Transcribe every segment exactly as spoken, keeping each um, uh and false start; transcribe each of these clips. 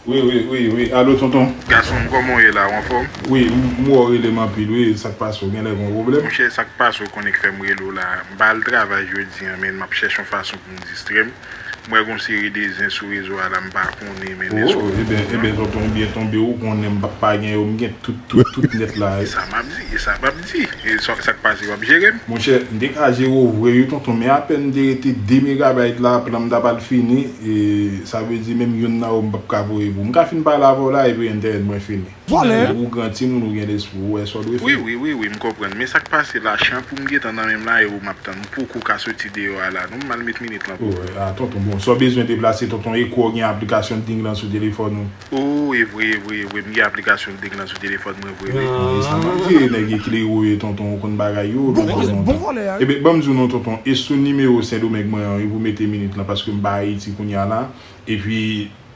Wi, wi, wi, wi. Alo, tonton. Gason m, kòman w ye la? W anfòm? Wi, m, m wè w rele m anpil, wi. Sa k pase w? Gen lè gen yon pwoblèm? Monchè, sa k pase w konnen k fè m rele w la? M pa al travay jodi a, men m ap chèche yon fason pou m distrè m. M wè gon seri de zen sou rezo a la, m pa konnen, men. Oh, ebyen, ebyen, tonton, ou byen tonbe, ou konnen m pa, pa gen yo, m gen tout, tout, tout nèt la. E sa m ap di, e sa m ap di. E sa, sa k pase, w ap jere m? Monchè, m te ka jere w vre, wi, tonton, men apèn m te rete de megabayt la, plan m t ap al fini, e sa vle di menm youn nan yo m p ap ka voye pou ou. M ka fin pale avè w la, epi entènèt mwen fini. Vòlè! Ou gran timoun, ou gen lespri, ou wè sa w dwe fè. Wi, wi, wi, wi, m konprann. Men sa k pase la, chan pou m gentan nan men m la, e ou m ap tann. M poko ka soti deyò a la, non, m al met minit lan pou ou. Oh, a, tonton, bon, sa w bezwen deplase, tonton, e kwè w gen aplikasyon Ding lan sou telefòn ou? Oh, e vre, e vre, e vre, m gen aplikasyon Ding lan sou telefòn mwen vre, wi. E sa m ap di, nèg eklere w ye, tonton, ou konn bagay yo, tonton, tonton. Ebyen, ban m di w non, tonton, e sou nimewo Sendomeng mwen an, wi, pou mete minit lan, paske m pa Ayiti kounye a la. Epi,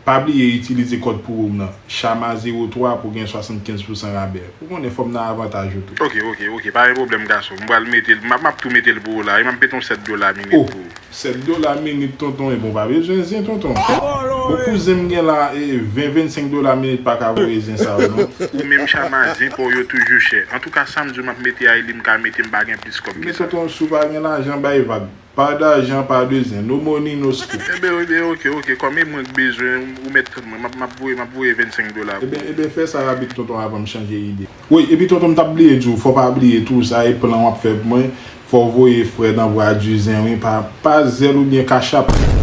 pa bliye itilize kòd pwomo m nan, Chama zewo twa, pou gen swasannkenz pousan rabè. Ou konnen, fò m nan avantaj yo tou. Ok, ok, ok, pa gen pwoblèm, gason. M pral mete l, m ap, m ap tou mete l pou ou la, wi, m ap mete yon sèt dola minit pou ou. Sèt dola minit, tonton, e bon, pa bezwen zen, tonton. Bon, pou zen m gen la, e ven, vennsenk dola minit pa ka voye zen sa yo, non. Ou menm, Chama, zen pa w yo toujou chè. Antouka, sa m di w, m ap mete a, e li m ka mete, m pa gen plis kòb ke sa. Men tonton, si w pa gen lajan, bay vag. Pas d'argent, pas de zen. No money, no scoop. Ebyen, ebyen, ok, ok. Kòm e mwen k bezwen, ou mèt tann mwen. M ap, m ap voye, m ap voye vennsenk dola pou ou. Ebyen, ebyen, fè sa rapid, tonton, avan m chanje ide. Wi, epi tonton, m t ap bliye di w, fò w pa bliye tou, sa e plan w ap fè pou mwen. Fò w voye frè nan vwa di zen, wi, pa, pa Zelle oubyen Cash App.